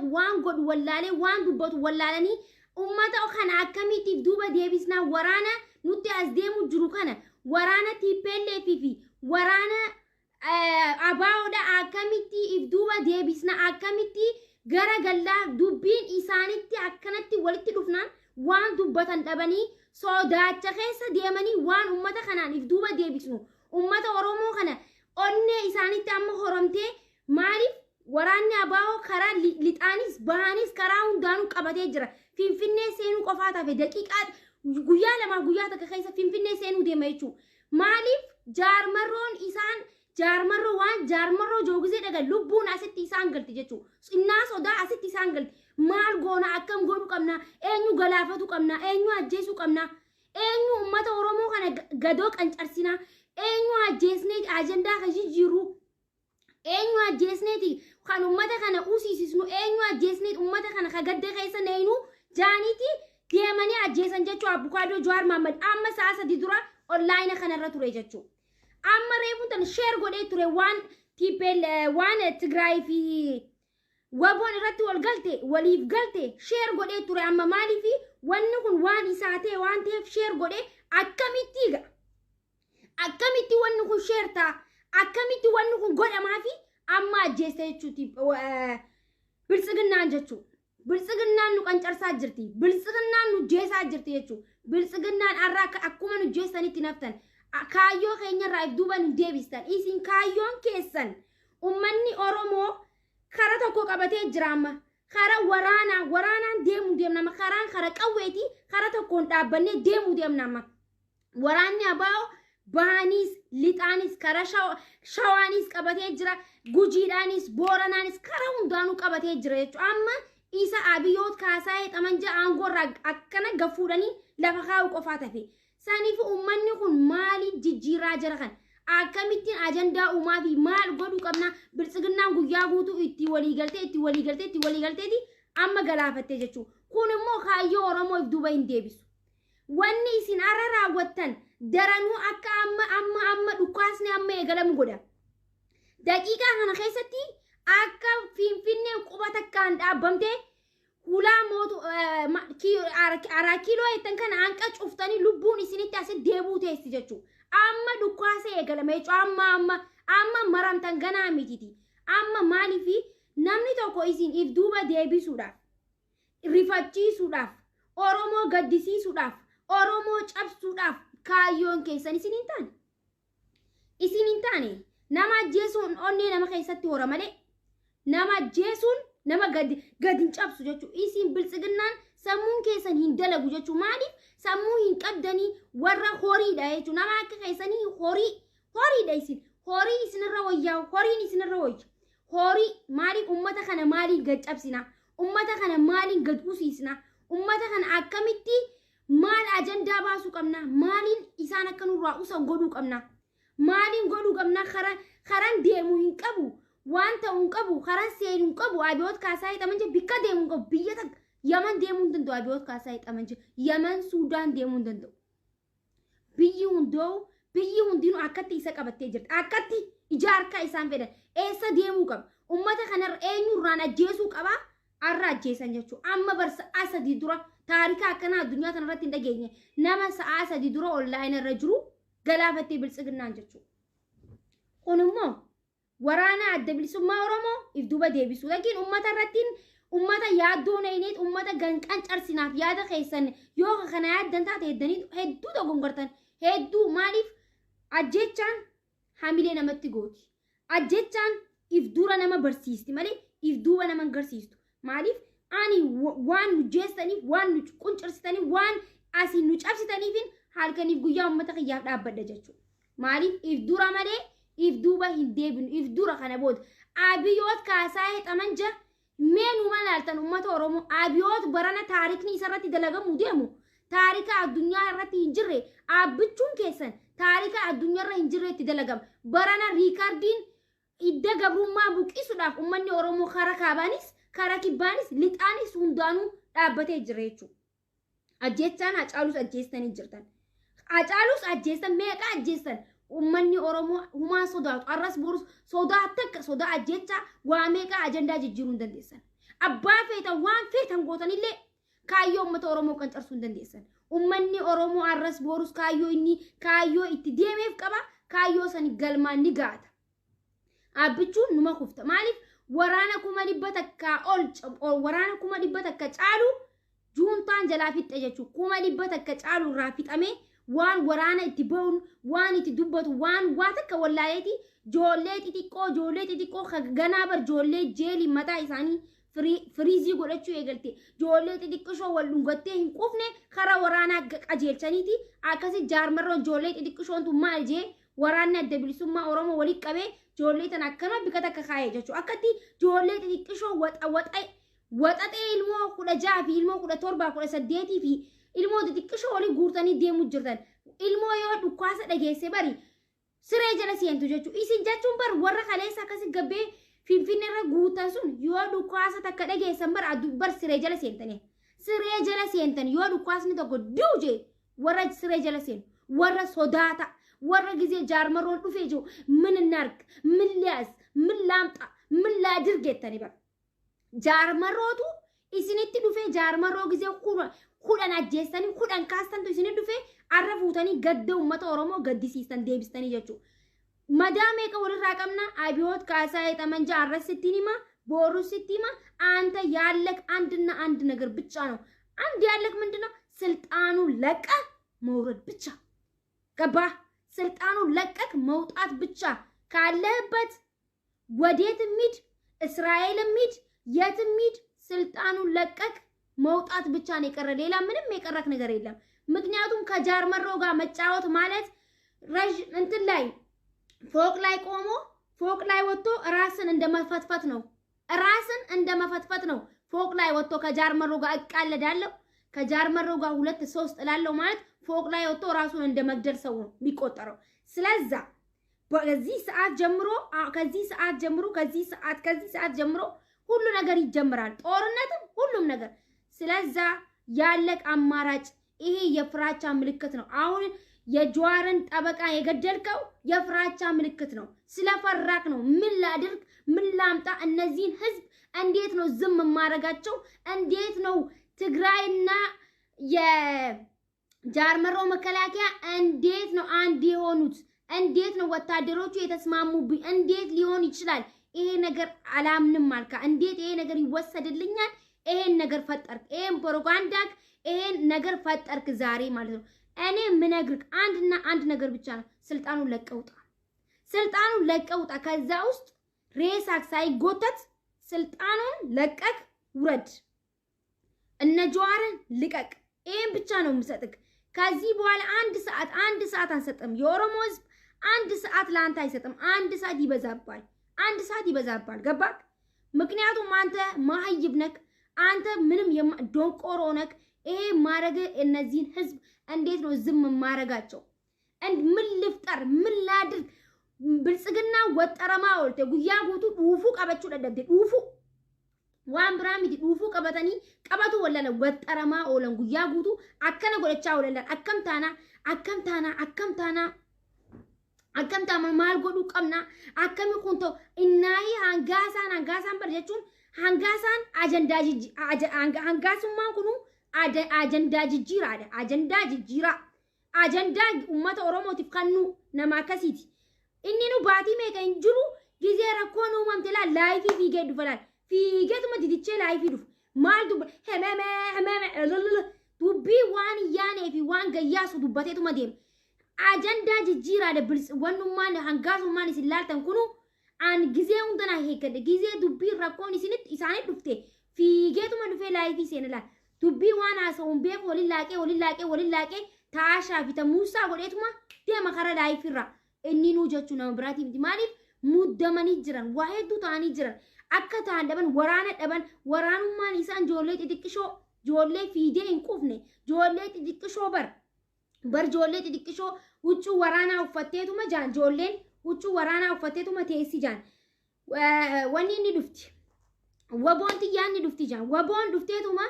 dalagu, waan godhu wallaalee, waan dubbatu wallaalanii, ummata kana akkamiitiif duuba deebisnaa, waraana nutti as deemu jiru kana, waraana TPLF fi waraana ABOdha akkamitti if duuba deebisna, akkamitti gara gallaa, dubbiin isaanitti akkanatti walitti dhufnaan waan dubbatan dhabanii sodaacha keessa deemanii, waan ummata kanaan if duuba deebisnu, ummata Oromoo kana onnee isaanitti amma horomtee. Maaliif? Waraanni ABO karaa lixaanis bahaanis karaa hundaanuu qabatee jira. Finfinnee seenuu qofaa tafe, daqiiqaa guyyaa 2 guyyaa 1 keessa Finfinnee seenuu deema jechuudha. Maaliif? Jaarmarroon isaan jaarmarroo waan jaarmarroo joogisee dhagan lubbuun asitti isaan galti jechuudha. Innaa sodaa asitti isaan galti. Maal goona? Akkam godhuu qabna? Eenyu galaafatu qabna? Eenyu ajjeesuu qabna? Eenyu uummata Oromoo kana gadoo qancarsinaa? Eenyu ajjeesnee ajandaa kan jijjiirru? Eenyu ajjeesneeti kan uummata kana usiisisnu? Eenyu ajjeesneeti uummata kana ka gadda keessa neeynu jaaniiti deemanii ajjeesan jechuu. Abbukaadoo Jawaar Mahmad amma sa'a 3 dura online kanarra ture jechuu. Amma reefuun tan share godhee ture, waan TPL waan Tigraay fi WBOn irratti wal galte, waliif galte share godhee ture amma. Maaliif? Wanni kun waan isaa ta'e waan ta'eef share godhee. Akkamitti egaa, akkamitti wanni kun share ta'a? Akkamitti wanni kun godhamaa fi amma ajjeeste jechuuti biltsiginnaan jechuu. Biltsiginnaan nu qancarsaa jirti. Biltsiginnaan nu jeesaa jirti jechuu. Biltsiginnaan har'a akkuma nu jeessanitti naftan. Kaayyoo keenyarraa if duuba nu deebistan. Isin kaayyoon keessan, ummanni Oromoo kara tokko qabatee jira amma. Kara waraanaa waraanaan deemuu deemna amma. Karaan kara qawweeti, kara tokkoon dhaabbannee deemuu deemna amma. Waraanni ABO bahaniis lixaanis kara Shawaanis qabatee jira. Gujiidhaanis Booranaanis kara hundaanuu qabatee jira jechuudha. Amma isa Abiyoot Kaasaayee xamanja aangoo irraa akkana gafuudhanii lafa kaa'uu qofaa tafe. Saniif uummanni kun maaliin jijjiiraa jira kan? Akkamittiin ajandaa uumaa fi maal godhuu qabna? Biltsiginnaan guyyaa guutuu itti waliigaltee itti waliigaltee itti waliigalteeti amma galaafatte jechuudha. Kun immoo kaayyoo Oromoo if duuba hin deebisu. Wanni isin har'a raawwattan daranuu akka amma amma amma dhukaasni amma eegalamu godha. Daqiiqaa kana keessatti akka Finfinneen quba takkaan dhaabbamtee hulaa mootu araa kiiloo jettan kana hanqa cuftanii lubbuun isinitti asitti deebuu teessi jechuudha. Amma dhukaasa eegalama jechuudha. Amma amma amma maramtan ganaa mititi. Amma maaliifi namni tokko isin if duuba deebisuudhaaf, rifachiisuudhaaf, Oromoo gaddisiisuudhaaf, Oromoo cabsuudhaaf kaayyoon keessan isin hin taane. Isin hin taane. Nama ajjeesuun onnee nama keessatti hora malee nama ajjeesuun nama gadi gadi hin cabsu jechuudha. Isin biltsiginnaan sammuun keessan hin dalagu jechuudha. Maaliif? Sammuu hin qabdanii, warra horiidha jechuudha. Nama akka keessanii horii horiidha isin. Horii isinirra wayyaa, horiin isinirra wayya. Horii maaliif ummata kana maaliin gad cabsina? Ummata kana maaliin gad usiisna? Ummata kana akkamitti maal ajandaa baasuu qabna? Maaliin isaan akka nurraa usan godhuu qabna? Maaliin godhuu qabna? Karan deemuu hin qabu. Waan ta'uu hin qabu. Karan seenuu hin qabu. Abiyoot Kaasaa hixaman bikka deemuu hin qabu. Biyya takka Yaman deemuu hin danda'u. Abiyoot Kaasaa hixaman Yaman, Suudaan deemuu hin danda'u. Biyyi hundoo, biyyi hundinuu akkatti isa qabattee jirti. Akkatti ija harkaa isaan fedhan. Eessa deemuu qaba? Ummata kanarra eenyurraan ajjeesuu qaba? Har'a ajjeesan jechuudha. Amma bar sa'a 3 dura taarika akkanaa addunyaa kanarratti hin dhageenye. Nama sa'a 3 dura online irra jiru galaafattee biltsiginnaan jechuudha. Kun immoo waraana Adda Bilisummaa Oromoo if duuba deebisu. Lakin ummata irratti ummata yaaddoo nayneet ummata ganqan carsinaaf yaada keessan yoo kana yaaddan taate heddanii hedduu dogongortan hedduu. Maaliif? Ajjechaan hamilee namatti gooti. Ajjechaan if dura nama barsiisti malee if duuba nama hin garsiistu. Maaliif? Ani waan nu jeessaniif, waan nu quncarsitaniif, waan asii nu cabsitaniifin halkaniif guyyaa ummata kiyyaaf dhaabbadha jechuudha. Maaliif? If dura malee if duuba hin deebinu. If dura kana booda. Abiyoot Kaasaayee xamanja mee numa laaltan, ummata Oromoo, Abiyoot barana taarikni isarratti dalagamuu deemu taarika addunyaa irratti hin jirre, abbichuun keessan taarika addunyaarra hin jirre itti dalagama. Barana riikardiin idda gabrummaa buqqisuudhaaf ummanni Oromoo kara kaabaanis, kara kibbaanis, lixaanis hundaanuu dhaabbatee jira jechuudha. Ajjeechaan Hacaalus ajjeestanii jirtan. Hacaalus ajjeestan, meeqa ajjeestan? Ummanni Oromoo humaan sodaatu, arras borus sodaa takka sodaa ajjeechaa waa meeqa ajandaa jijjiiruu hin dandeessan. Abbaa feetan waan feetan gootanillee kaayyoo uummata Oromoo qancarsuu hin dandeessan. Uummanni Oromoo arras boorus kaayyoo inni kaayyoo itti deemeef qaba. Kaayyoo sani galmaan ni gaata. Abbichuun numa kufta. Maaliif waraana 100,000 ol, waraana 100,000 caalu juuntaan jalaa fixxe jechuudha. 100,000 caalu irraa fixamee waan waraana itti ba'uun, waan itti dubbatu, waan waa takka wallaaleeti, ijoollee xixiqqoo ganaa bar ijoollee jeelii mataa isaanii firiizii godhachuu eegalte, ijoollee xixiqqishoo wal dhungattee hin quufne karaa waraanaa qajeelchaniiti. Akkasi jaarmarroon ijoollee xixiqqishoon tun maal jee waraanni Adda Bilisummaa Oromoo walii qabee ijoollee tana akkana bika takka kaayee jechuudha. Akkatti ijoollee xixiqqishoo waxa waxa waxaxee ilmoo 16 fi ilmoo 17, 18 fi ilmoo xixiqqishoo walii guurtanii deemuu jirtan. Ilmoo yoo dhukkaasa dhageesse bari siree jala seentu jechuudha. Isin jechuun bar warra kaleessa akkasi gabbee Finfinnee irra guutan sun yoo dhukkaasa takka dhageessan bar addu bar siree jala seentanii. Siree jala seentan. Yoo dhukkaasni tokko diu jee warra siree jala seenu, warra sodaata, warra gizee jaarmaroon dhufee jiru ምን እናርግ፣ ምን ሊያዝ፣ ምን ላምጣ፣ ምን ላድርግ jettanii bara. Jaarmarootu isinitti dhufee, jaarmaroo gizee 10 ajjeessanii 10 kaastantu isinitti dhufee arra fuutanii gadda uummata Oromoo gaddisiistan deebistanii jechuudha. Madaa meeqa walirraa qabna? Abiyoot Kaasaa ጠመንጃ arras sittiin hima, boru sitti hima. አንተ ያለክ አንድና አንድ ነገር ብቻ ነው። አንድ ያለክ ምንድነው? ስልጣኑ ለቀ መውረድ ብቻ። ገባ? ስልጣኑ ለቀክ መውጣት ብቻ። ካለህበት ወዴትም ሂድ፣ እስራኤልም ሂድ፣ የትም ሂድ፣ ስልጣኑን ለቀክ መውጣት ብቻ ነው የቀረ። ሌላ ምንም የቀረክ ነገር የለም። ምክንያቱም ከጃርመሮ ጋር መጫወት ማለት ረዥ እንትን ላይ ፎቅ ላይ ቆሞ፣ ፎቅ ላይ ወጥቶ ራስን እንደ መፈትፈት ነው። ራስን እንደ መፈትፈት ነው። ፎቅ ላይ ወጥቶ ከጃርመሮ ጋር እቃለዳለሁ፣ ከጃርመሮ ጋር ሁለት ሶስት እላለሁ ማለት ፎቅ ላይ ወጥቶ ራሱን እንደ መግደል ሰው ነው የሚቆጠረው። ስለዛ በዚህ ሰዓት ጀምሮ፣ ከዚህ ሰዓት ጀምሮ፣ ከዚህ ሰዓት ጀምሮ ሁሉ ነገር ይጀምራል። ጦርነትም ሁሉም ነገር። ስለዛ ያለቅ አማራጭ ይሄ የፍራቻ ምልክት ነው። አሁን የጀዋርን ጠበቃ የገደልከው የፍራቻ ምልክት ነው። ስለፈራክ ነው። ምን ላድርግ፣ ምን ላምጣ፣ እነዚህን ህዝብ እንዴት ነው ዝም የማረጋቸው? እንዴት ነው ትግራይና የጃርመሮ መከላከያ እንዴት ነው አንድ የሆኑት? እንዴት ነው ወታደሮቹ የተስማሙብኝ? እንዴት ሊሆን ይችላል? ይሄ ነገር አላምንም አልካ። እንዴት ይሄ ነገር ይወሰድልኛል? ይሄን ነገር ፈጠርክ፣ ይሄን ፕሮፓጋንዳክ፣ ይሄን ነገር ፈጠርክ ዛሬ ማለት ነው። እኔ ምነግርህ አንድና አንድ ነገር ብቻ ነው። ስልጣኑን ለቀህ ውጣ። ስልጣኑን ለቀህ ውጣ። ከዛ ውስጥ ሬሳክ ሳይጎተት ስልጣኑን ለቀክ ውረድ። እነ ጀዋርን ልቀቅ። ይሄን ብቻ ነው የምሰጥክ። ከዚህ በኋላ አንድ ሰዓት፣ አንድ ሰዓት አንሰጥም። የኦሮሞ ህዝብ አንድ ሰዓት ለአንተ አይሰጥም። አንድ ሰዓት ይበዛባል። አንድ ሰዓት ይበዛባል። ገባክ? ምክንያቱም አንተ መሀይብ ነክ፣ አንተ ምንም ደንቆሮ ነክ። ይሄ ማድረግ እነዚህን ህዝብ እንዴት ነው ዝም ማረጋቸው? ምን ልፍጠር? ምን ላድርግ? ብልጽግና ወጠረማ oolte guyyaa guutuu dhuufuu qabachuu dadhabde. Dhuufuu waan biraa miti, dhuufuu qabatanii qabatu wallala waxxaramaa oolan, guyyaa guutuu akkana godhachaa oolan. Akkam taanaa, akkam taanaa, akkam taanaa, akkam taana, maal godhuu qabna, akkami kun ta'u innaayi hangaasaan bar jechuun hangaasaan ajandaa, hangaasummaan kunu ajandaa jijjiiraadha. Ajandaa jijjiiraa, ajandaa uummata Oromootiif kannu nama akkasiiti. Inni nu baatii meeqa hin jiru, gizee rakkoon uumamte laal live fiigee dhufa, laal fiigeetuma didichee live dhufa. Maal dubba? Hememe hememe dubbii waan hin yaanee fi waan gayyaasu dubbateetuma deema. Ajandaa jijjiiraadha. Wannummaan hangaasummaan isin laaltan kunu an gizee hunda naa eeggadhe. Gizee dubbii rakkoon isinitti isaanii dhufte fiigeetuma dhufee live seena. Laal dubbii waan haasa'uun beeku waliin laaqee, waliin laaqee, waliin laaqee, taashaa fi tamuusaa godheetuma deema karaa live irraa. Inni nuu jechuu nama biraatii miti. Maaliif muddamanii jiran, waa hedduu ta'anii jiran, akka ta'an dhaban, waraana dhaban. Waraanummaan isaan ijoollee xixiqqishoo, ijoollee fiidee hin quufne, ijoollee xixiqqishoo bar bar ijoollee xixiqqishoo huccuu waraanaa uffatteetuma jaan, ijoolleen huccuu waraanaa uffatteetuma teessi jaan. Wanni inni dhufti, waboon xiyyaan ni dhufti jaan, waboon dhufteetuma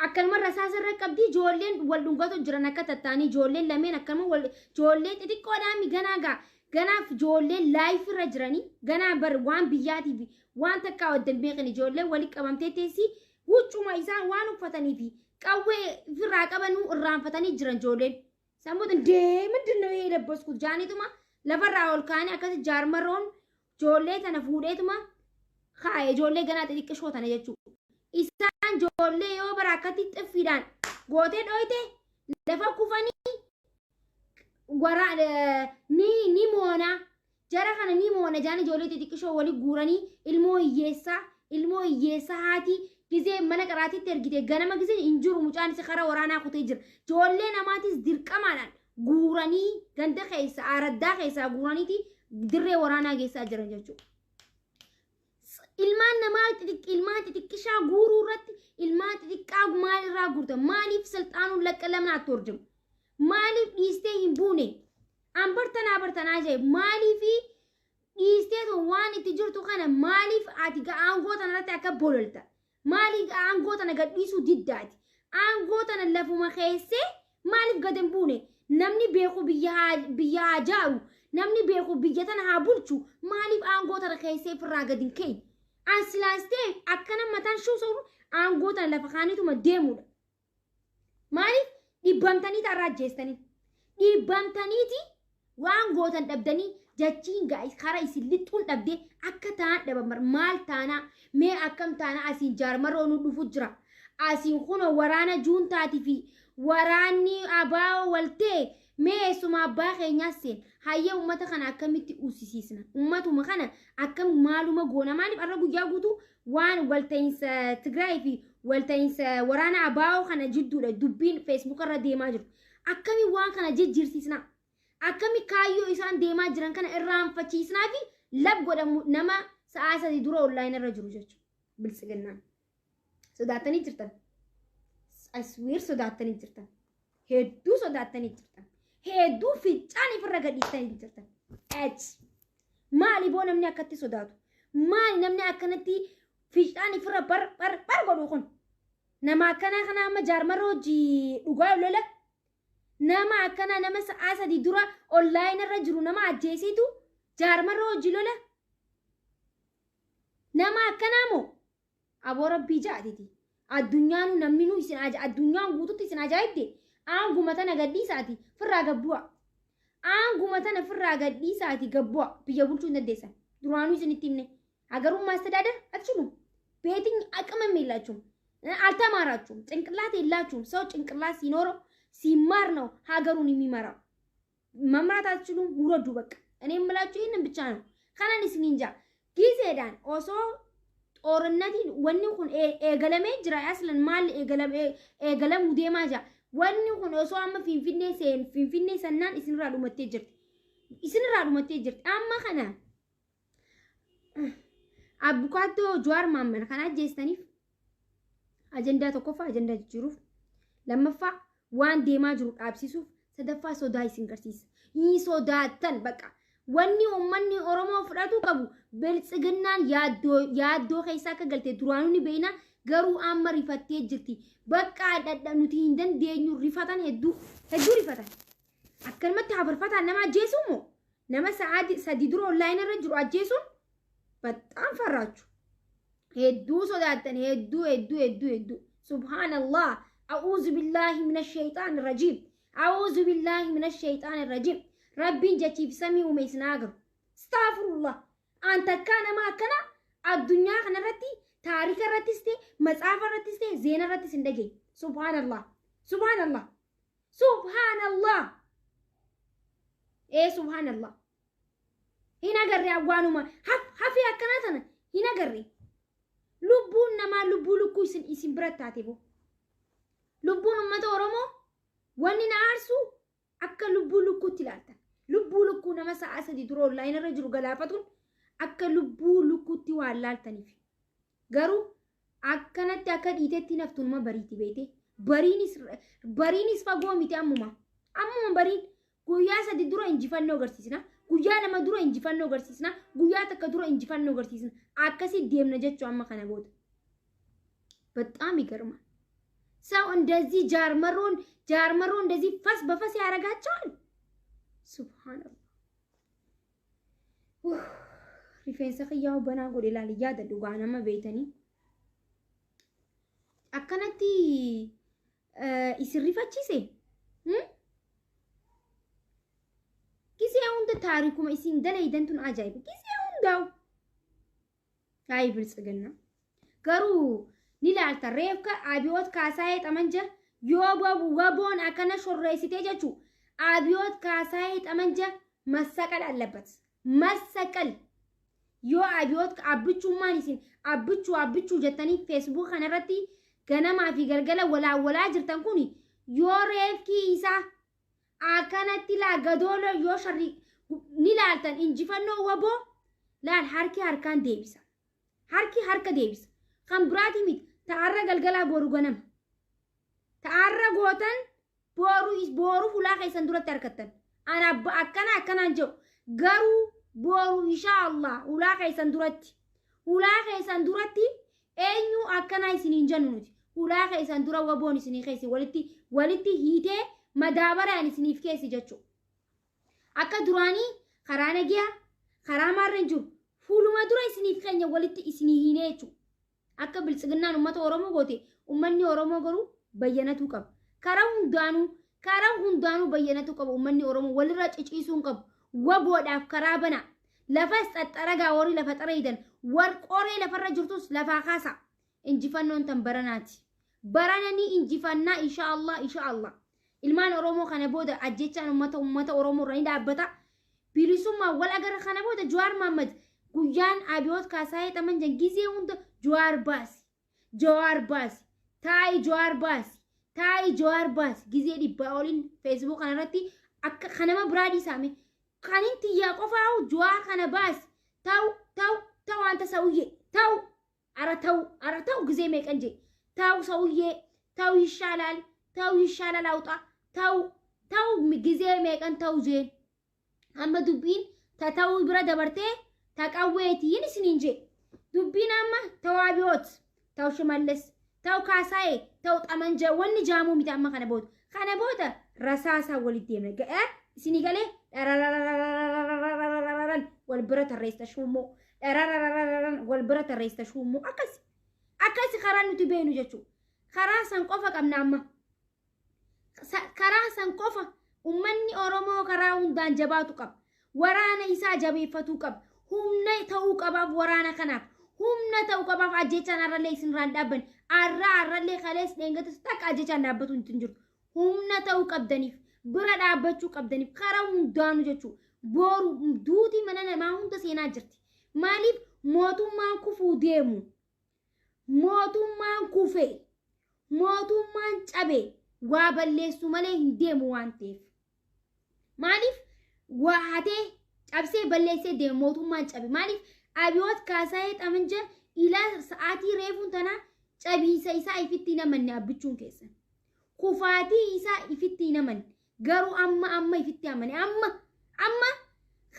akkanuma rasaasa irra qabdi. Ijoolleen wal dhungatu jiran akka tattaanii, ijoolleen lameen akkanuma wal, ijoollee xixiqqoodhaan ganaa gaa ganaaf ijoolleen live irra jiranii ganaa bar waan biyyaatiif Waan takkaa waddan beekan ijoollee walitti qabamtee teessi huccuma isaan waan uffatanii fi qawwee ofirraa qabanuu irraanfatanii jiran ijoolleen. Sammuutiin deemiddi ነው የለበስኩት jaanituma lafarraa ol kaanii akkasi jaarmaroon ijoollee tana fuudheetuma kaa'e ijoollee ganaa xixiqqishoo tana jechuudha. Isaan ijoollee yoo bara akkatti xiffiidhaan gootee dhoyte lafa kufanii ni moona jara kana ni moona jaan ijoollee xixiqqishoo walii guuranii ilmoo hiyyeessaa haati gizee mana qaraatitti ergite ganama gizee hin jiru mucaan isa karaa waraanaa kutee jira. Ijoollee namaatis dirqamaadhaan guuranii ganda keessa araddaa keessaa guuraniiti dirree waraanaa geessaa jiran jechuudha. Ilmaan namaa ilmaan xixiqqishaa guuruu irratti ilmaan xixiqqaa maalirraa guurta? Maaliif silxaanuun lakka lamnaatti horjamu? Maaliif dhiistee hin buune? An bartanaa bartanaa jee maaliif dhiistee waan itti jirtu kana maaliif ati aangoo tanarratti akka bololta? Maaliif aangoo tana gadhiisuu diddaati? Aangoo tana lafuma keessee maaliif gad hin buune? Namni beeku biyya haa jaaru, namni beeku biyya tana haa bulchu, maaliif aangoo tana keessee ofirraa gad hin keenye? An silaastee akkana mataan shuusaru aangoo tana lafa kaaniituma deemudha. Maaliif dhibbamtanii irraa ajjeestanii? Dhibbamtaniiti waan gootan dhabdanii jachiin karaa isin lixxuun dhabdee akka ta'an dhaban maal taanaa mee akkam taanaa asiin jaarmaroo nu dhufu jira. Asiin kun waraana juuntaatii fi waraanni abaa'oo waltee mee eessuma abbaa keenyaas seen hayyee uummata kana akkamitti uusisiisna? Uummatuma kana akkam maaluma goona? Maaliif har'a guyyaa guutuu waan walta'iinsa Tigraay fi walta'iinsa waraana abaa'oo kana jidduudha dubbiin feesbuuk irra deemaa jiru. Akkami waan kana jijjiirsiisna? Akkami kaayyoo isaan deemaa jiran kana irraanfachiisnaa fi lab godhamu nama sa'aa sadii dura onlaayinii irra jiru jechuudha. Biltsiginnaan. Sodaattanii jirtan. I swear sodaattanii jirtan. Hedduu sodaattanii jirtan. Hedduu ficcaan ifirra gadhiistanii jirtan. Ech. Maali boo namni akkatti sodaatu? Maali namni akkanatti ficcaan ifirra bar bar bar godhu kun? Nama akkanaa kana amma jaarmarra hojii dhugaa lola. Nama akkanaa nama sa'aa sadii dura onlaayinii irra jiru nama ajjeesitu jaarmarra hojii lola. Nama akkanaa moo? Aboo rabbii jaatiti. Addunyaan namni nu isin addunyaan guututti isin ajaa'ibde aanguma tana gadhiisaati firraa gabbu'a. Aanguma tana firraa gadhiisaati gabbu'a biyya bulchuu hin dandeessan. Duraanuu isinitti himne. ሀገሩን ማስተዳደር አትችሉም። በየትኛው አቅምም የላችሁም፣ አልተማራችሁም፣ ጭንቅላት የላችሁም። ሰው ጭንቅላት ሲኖረው ሲማር ነው ሀገሩን የሚመራው። መምራት አትችሉም። ውረዱ በቃ። እኔ የምላችሁ ይህንን ብቻ ነው። kanan isiniin jaa gizeedhaan osoo xoorunnatiin wanni kun eegalamee jira aslan maal eegalamuu deemaa jira wanni kun osoo amma finfinnee seen finfinnee sannaan isinirraa dhumattee jirti isinirraa dhumattee jirti. Amma kana abbukaattoo Jawaar Mahammad kana ajjeestaniif ajandaa tokkoffaa ajandaa jijjiiruuf, lammaffaa waan deemaa jiru dhaabsisuuf, sadaffaa sodaa isin garsiisa. Ni sodaattan baqa. Wanni uummanni Oromoo fudhatu qabu biltsiginnaan yaaddoo keessa akka galte duraanuu ni beekna, garuu amma rifattee jirti. Bakka dhadha nuti hin dandeenyu rifatan, hedduu hedduu rifatan. Akkanumatti hafarfataan nama ajjeesuu moo nama sa'aa 3 dura onlaayinii irra jiru ajjeesuun በጣም ፈራችሁ። Hedduu sodaattan, hedduu hedduu hedduu hedduu. Subhaanallah, a'uuzu billaahi mina shayxaan rajiim, a'uuzu billaahi mina shayxaan rajiim. Rabbiin jechiif samii uume isin haa garu. Astaghfirullah. An takkaa nama akkana addunyaa kanarratti taarika irrattis ta'e matsaafa irrattis ta'e zeena irrattis hin dhageenye. Subhaanallah, subhaanallah, subhaanallah. Ee subhaanallah. Hin agarre waanuma hafee akkanaa tana hin agarre. Lubbuun namaa lubbuu lukkuu isin bira taate boo. Lubbuun uummata Oromoo wanni na aarsu akka lubbuu lukkuutti ilaaltan. Lubbuu lukkuu nama sa'aa 3 dura onlaayinii irra jiru galaafatuun akka lubbuu lukkuutti waan laaltaniif. Garuu akkanatti akka dhiitetti naftunuma bariiti beete. Bariinis fagoo miti ammuma. Ammuma bariin guyyaa 3 dura injifannoo agarsiisna. Guyyaa 2 dura injifannoo agarsiisna. Guyyaa 1 dura injifannoo agarsiisna. Akkasii deemna jechuu amma kana booda. በጣም ይገርማል። ሰው እንደዚህ ጃርመሮን ጃርመሮ እንደዚህ ፈስ በፈስ ያደርጋቸዋል። ሱብሃንአላህ። Rifeensa kiyyaa banaa godhe ilaali yaada dhugaa nama beeytanii. Akkanatti isin rifachiise. Gisee hunda taarikuma isin dalaydan tun ajaa'iba. Gisee hundaa'u. Hayi biltsiginna. Garuu ni laalta reefka Abiyoot Kaasaayee Xamanja yoo waboon akkana shorreessitee jechuu Abiyoot Kaasaayee Xamanja massaqal allabat. Massaqal. Yoo Abiyoot abbichummaan isin abbichuu abbichuu jettanii Facebook kanarratti ganamaa fi galgala walaa walaa jirtan kun yoo reefkii isaa akkanatti laa gadoolo yoo sharri ni laaltan injifannoo waboo laal harki harkaan deebisa. Harki harka deebisa. Kan biraati miti. Ta'arra galgalaa boru ganama. Ta'arra gootan boru boru fulaa keessan duratti harkattan. Ana akkana akkanaan jedhu. Garuu boru insha Allah ulaa keessan duratti. Ulaa keessan duratti eenyu akkanaa isiniin jennu nuti. Ulaa keessan dura waboon isinii keessi walitti walitti hiitee madaabaraan isiniif keessi jechuudha. Akka duraanii karaa nagiyaa karaa maarreen jiru fuuluma dura isiniif keenya walitti isinii hiinee jechuudha. Akka biltsiginnaan uummata Oromoo goote uummanni Oromoo garuu bayyanatuu qaba. Karaa hundaanuu bayyanatuu qaba uummanni Oromoo walirra ciciisuu hin qabu. Waboodhaaf karaa banaa. Lafas xaxxaragaa horii lafa xareeydan warqooree lafarra jirtus lafaa kaasa. Injifannoon tan baranaati. Barananii injifannaa insha Allah insha Allah. Ilmaan Oromoo kana booda ajjechaan uummata Oromoo irra ni dhaabbata. Bilisummaa wal agarra kana booda Jawaar Mahmad guyyaan Abiyoot Kaasaayee Xamanjan gizee hunda Jawaar baasi. Jawaar baasi. Taa'i Jawaar baasi. Taa'i Jawaar baasi. Gizee 100 oliin Facebook kanarratti akka kanama biraa dhiisame. Kanin tiyyaa qofaa'u Jawaar kana baasi. Ta'u ta'u ta'u wanta sa'uyyee ta'u ara ta'u ara ta'u gizee meeqan jee ta'u sa'uyyee ta'u ይሻላል ta'u ይሻላል አውጣ ta'u ta'u gizee meeqan ta'u jeen amma dubbiin ta ta'uu bira dabartee ta qawweetiin isiniin jee dubbiin amma ta'u Abiyoot ta'u Shimallis ta'u Kaasaayee ta'u Xamanja wanni jaamuu miti amma kana booda rasaasaa walitti deemna ga'ee isinii galee dhararararararararan wal bira tarreessa shuummoo dharararararan wal bira tarreessa shuummoo akkasi akkasi karaa nuti beenu jechuudha karaa san qofa qabna amma karaa san qofa. Ummanni Oromoo karaa hundaan jabaatu qaba. Waraana isaa jabeeffatuu qaba. Humna ta'uu qabaaf waraana kanaaf. Humna ta'uu qabaaf ajjechaan har'allee isinirraan dhaabban. Har'aa har'allee kalees dheengatas takka ajjechaan dhaabbatu hin jirtu. Humna ta'uu qabdaniif bira dhaabbachuu qabdaniif karaa hundaanuu jechuudha. Boru duuti mana namaa hunda seenaa jirti. Maaliif mootummaan kufuu deemu? Mootummaan kufe. Mootummaan cabe. Waa balleessu malee hin deemu waan ta'eef. Maaliif waa hatee cabsee balleessee deema mootummaan cabe. Maaliif Abiyoot Kaasaayee Xamanja ilaa sa'aatii reefuun tanaa cabiinsa isaa ifitti hin amanne abbichuun keessan. Kufaatii isaa ifitti hin amanne. Garuu amma amma ifitti amane. Amma amma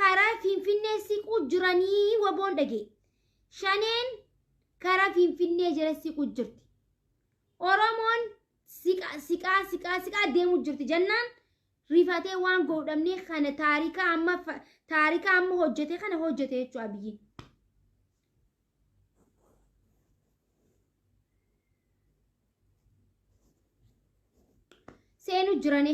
karaa Finfinnee siquu jiranii waboon dhagee. Shaneen karaa Finfinnee jala siquu jirti. Oromoon siqaa siqaa siqaa siqaa deemuu jirti jennaan rifatee waan godhamne kana taarika amma hojjete kana hojjete jechuudha biyyi. Seenu jirane